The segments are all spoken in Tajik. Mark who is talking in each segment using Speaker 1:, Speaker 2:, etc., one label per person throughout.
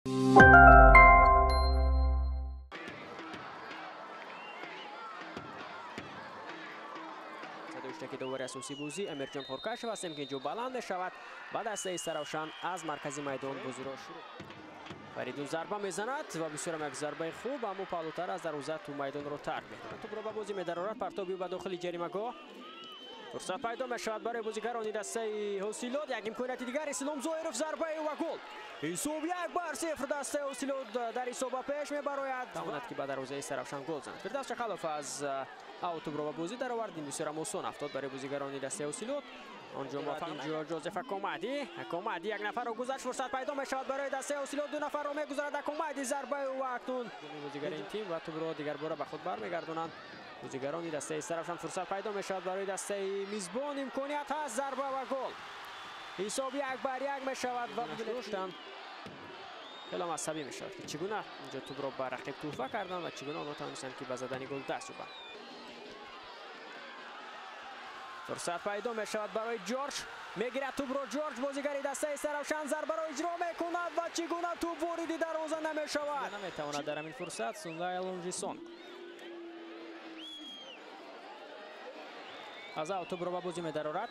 Speaker 1: Садои довари асосии бозӣ Амирҷон Хоркашев ҳастем, ки инҷо баланд мешавад ва дастаи Истаравшан аз маркази майдон бозиро шурӯъ. Фаридун зарба мезанад ва бисёрам як зарбаи хуб, аммо паҳлӯтар аз дарвоза ту майдонро тарк мекунад. Тӯпро ба бозӣ медарорад, партоби ба дохили ҷаримагоҳ. Фурсат пайдо мешавад барои бозигарони дастаи Ҳосилот. Як имконияти дигар, Ислом Зоиров, зарбаи ва гол. Ҳисоб 1-0, дастаи Ҳосилот дар ҳисоб ба пеш мебарояд. Тавонад ки ба дарвозаи Истаравшан гол занад. Фирдавс Чақалов аз аут тӯпро ба бозӣ даровард. Ин бисёрам осон афтод барои бозигарони дастаи Ҳосилот. Онҷо муваффақ инҷо Ҷозеф Акомади. Акомади як нафарро гузашт, фурсат пайдо мешавад барои дастаи Ҳосилот. Ду нафарро мегузарад Акомади, зарбаи ва акнун бозигари ин тим ва тӯпро дигарбора ба худ бармегардонанд. Бозигарони дастаи Истаравшан, фурсат пайдо мешавад барои дастаи мизбон, имконият ҳаст, зарба ва гол. Ҳисоб 1-1 мешавад ва доштан хеле асабӣ мешавад, ки чӣ гуна инҷо тӯпро ба рақиб туҳфа карданд ва чӣ гуна онҳо тавонистанд, ки ба задани гол даст ёбанд. Фурсат пайдо мешавад барои Ҷорҷ, мегирад тӯпро Ҷорҷ, бозигари дастаи Истаравшан зарбаро иҷро мекунад ва чӣ гуна тӯп вориди дарвоза намешавад. Наметавонад дар ҳамин фурсат Сунлай Лунжисон. Аз аут тӯпро ба бозӣ медарорад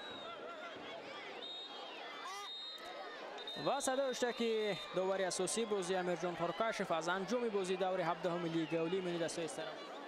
Speaker 1: ва садои ки довари асосии бозӣ Амирҷон Хоркашев аз анҷоми бозии даври 17-уми лигаи олии миёни дастаи Истаравшан.